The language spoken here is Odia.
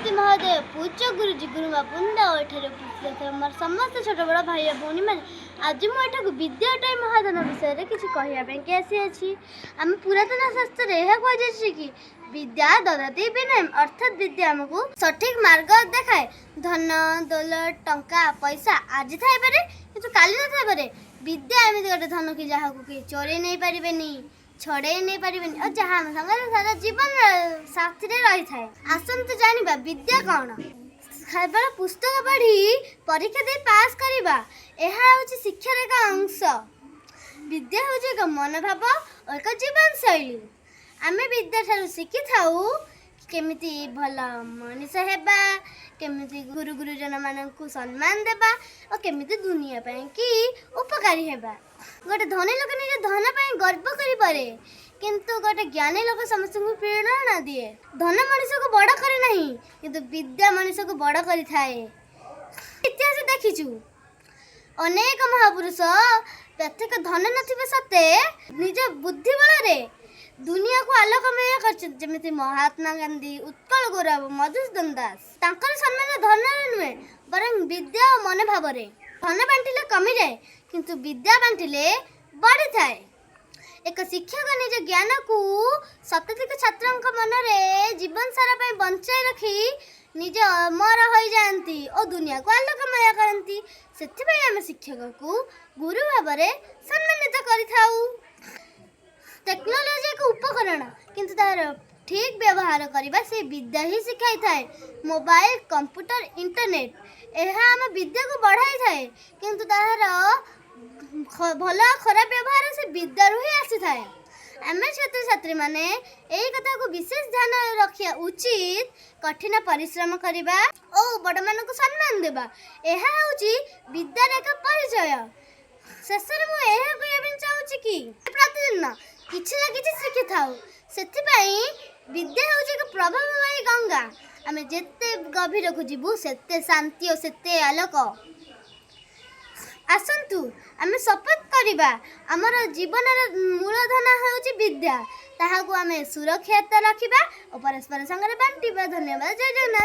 ସଭାପତି ମହୋଦୟ, ପୂଜ୍ୟ ଗୁରୁଜୀ, ଗୁରୁମା ବୃନ୍ଦ ଓ ଏଠାରେ ଉପସ୍ଥିତ ଥିବା ମୋର ସମସ୍ତ ଛୋଟ ବଡ଼ ଭାଇ ଓ ଭଉଣୀମାନେ, ଆଜି ମୁଁ ଏଠାକୁ ବିଦ୍ୟା ଅଟଇ ମହାଧନ ବିଷୟରେ କିଛି କହିବା ପାଇଁକି ଆସିଅଛି। ଆମ ପୁରାତନ ଶାସ୍ତ୍ରରେ ଏହା କୁହାଯାଇଛି କି ବିଦ୍ୟା ଦଦାତି ବିନୟମ୍, ଅର୍ଥାତ୍ ବିଦ୍ୟା ଆମକୁ ସଠିକ୍ ମାର୍ଗ ଦେଖାଏ। ଧନ ଦୌଲତ, ଟଙ୍କା ପଇସା ଆଜି ଥାଇପାରେ କିନ୍ତୁ କାଲି ନଥାଇପାରେ। ବିଦ୍ୟା ଏମିତି ଗୋଟେ ଧନ କି ଯାହାକୁ କେହି ଚୋରେଇ ନେଇପାରିବେନି, ଛଡ଼େଇ ନେଇପାରିବେନି ଆଉ ଯାହା ଆମ ସାଙ୍ଗରେ ସାରା ଜୀବନ ସାଥିରେ ରହିଥାଏ। ଆସନ୍ତୁ ଜାଣିବା ବିଦ୍ୟା କ'ଣ। କେବଳ ପୁସ୍ତକ ପଢ଼ି ପରୀକ୍ଷା ଦେଇ ପାସ୍ କରିବା, ଏହା ହେଉଛି ଶିକ୍ଷାର ଏକ ଅଂଶ। ବିଦ୍ୟା ହେଉଛି ଏକ ମନୋଭାବ ଓ ଏକ ଜୀବନଶୈଳୀ। ଆମେ ବିଦ୍ୟା ଠାରୁ ଶିଖିଥାଉ କେମିତି ଭଲ ମଣିଷ ହେବା, କେମିତି ଗୁରୁ ଗୁରୁଜନମାନଙ୍କୁ ସମ୍ମାନ ଦେବା ଓ କେମିତି ଦୁନିଆ ପାଇଁ କି ଉପକାରୀ ହେବା। ଗୋଟେ ଧନୀ ଲୋକ ନିଜ ଧନ ପାଇଁ ଗର୍ବ କରିପାରେ, କିନ୍ତୁ ଗୋଟେ ଜ୍ଞାନୀ ଲୋକ ସମସ୍ତଙ୍କୁ ପ୍ରେରଣା ଦିଏ। ଧନ ମଣିଷକୁ ବଡ଼ କରେ ନାହିଁ, କିନ୍ତୁ ବିଦ୍ୟା ମଣିଷକୁ ବଡ଼ କରିଥାଏ। ଇତିହାସ ଦେଖିଛୁ, ଅନେକ ମହାପୁରୁଷ ପ୍ରତ୍ୟେକ ଧନ ନଥିବା ସତ୍ତ୍ୱେ ନିଜ ବୁଦ୍ଧି ବଳରେ ଦୁନିଆକୁ ଆଲୋକମୟ କରିଛନ୍ତି, ଯେମିତି ମହାତ୍ମା ଗାନ୍ଧୀ, ଉତ୍କଳ ଗୌରବ ମଧୁସୂଦନ ଦାସ। ତାଙ୍କର ସମ୍ମାନ ଧନରେ ନୁହେଁ, ବରଂ ବିଦ୍ୟା ଓ ମନୋଭାବରେ। ଧନ ବାଣ୍ଟିଲେ କମିଯାଏ, କିନ୍ତୁ ବିଦ୍ୟା ବାଣ୍ଟିଲେ ବଢ଼ିଥାଏ। ଏକ ଶିକ୍ଷକ ନିଜ ଜ୍ଞାନକୁ ଶତାଧିକ ଛାତ୍ରଙ୍କ ମନରେ ଜୀବନ ସାରା ପାଇଁ ବଞ୍ଚାଇ ରଖି ନିଜ ଅମର ହୋଇଯାଆନ୍ତି ଓ ଦୁନିଆକୁ ଆଲୋକମୟ କରନ୍ତି। ସେଥିପାଇଁ ଆମେ ଶିକ୍ଷକକୁ ଗୁରୁ ଭାବରେ ସମ୍ମାନିତ କରିଥାଉ। ଟେକ୍ନୋଲୋଜି ଏକ ଉପକରଣ, କିନ୍ତୁ ତାହାର ଠିକ୍ ବ୍ୟବହାର କରିବା ସେ ବିଦ୍ୟା ହିଁ ଶିଖାଇଥାଏ। ମୋବାଇଲ, କମ୍ପ୍ୟୁଟର, ଇଣ୍ଟରନେଟ୍ ଏହା ଆମ ବିଦ୍ୟାକୁ ବଢ଼ାଇଥାଏ, କିନ୍ତୁ ତାହାର ଭଲ ଖରାପ ବ୍ୟବହାର ସେ ବିଦ୍ୟାରୁ ହିଁ ଆସିଥାଏ। ଆମେ ଛାତ୍ରଛାତ୍ରୀମାନେ ଏଇ କଥାକୁ ବିଶେଷ ଧ୍ୟାନ ରଖିବା ଉଚିତ। କଠିନ ପରିଶ୍ରମ କରିବା ଓ ବଡ଼ମାନଙ୍କୁ ସମ୍ମାନ ଦେବା, ଏହା ହେଉଛି ବିଦ୍ୟାର ଏକ ପରିଚୟ। ଶେଷରେ ମୁଁ ଏହା କହିବା ପାଇଁ ଚାହୁଁଛି କି ପ୍ରତିଦିନ କିଛି ନା କିଛି ଶିଖିଥାଉ। ସେଥିପାଇଁ ବିଦ୍ୟା ହେଉଛି ଏକ ପ୍ରଭାବମୟୀ ଗଙ୍ଗା। ଆମେ ଯେତେ ଗଭୀରକୁ ଯିବୁ, ସେତେ ଶାନ୍ତି ଓ ସେତେ ଆଲୋକ। ଆସନ୍ତୁ ଆମେ ଶପଥ କରିବା, ଆମର ଜୀବନର ମୂଳଧନ ହେଉଛି ବିଦ୍ୟା। ତାହାକୁ ଆମେ ସୁରକ୍ଷିତ ରଖିବା ଓ ପରସ୍ପର ସାଙ୍ଗରେ ବାଣ୍ଟିବା। ଧନ୍ୟବାଦ। ଜୟ ଜଗନ୍ନାଥ।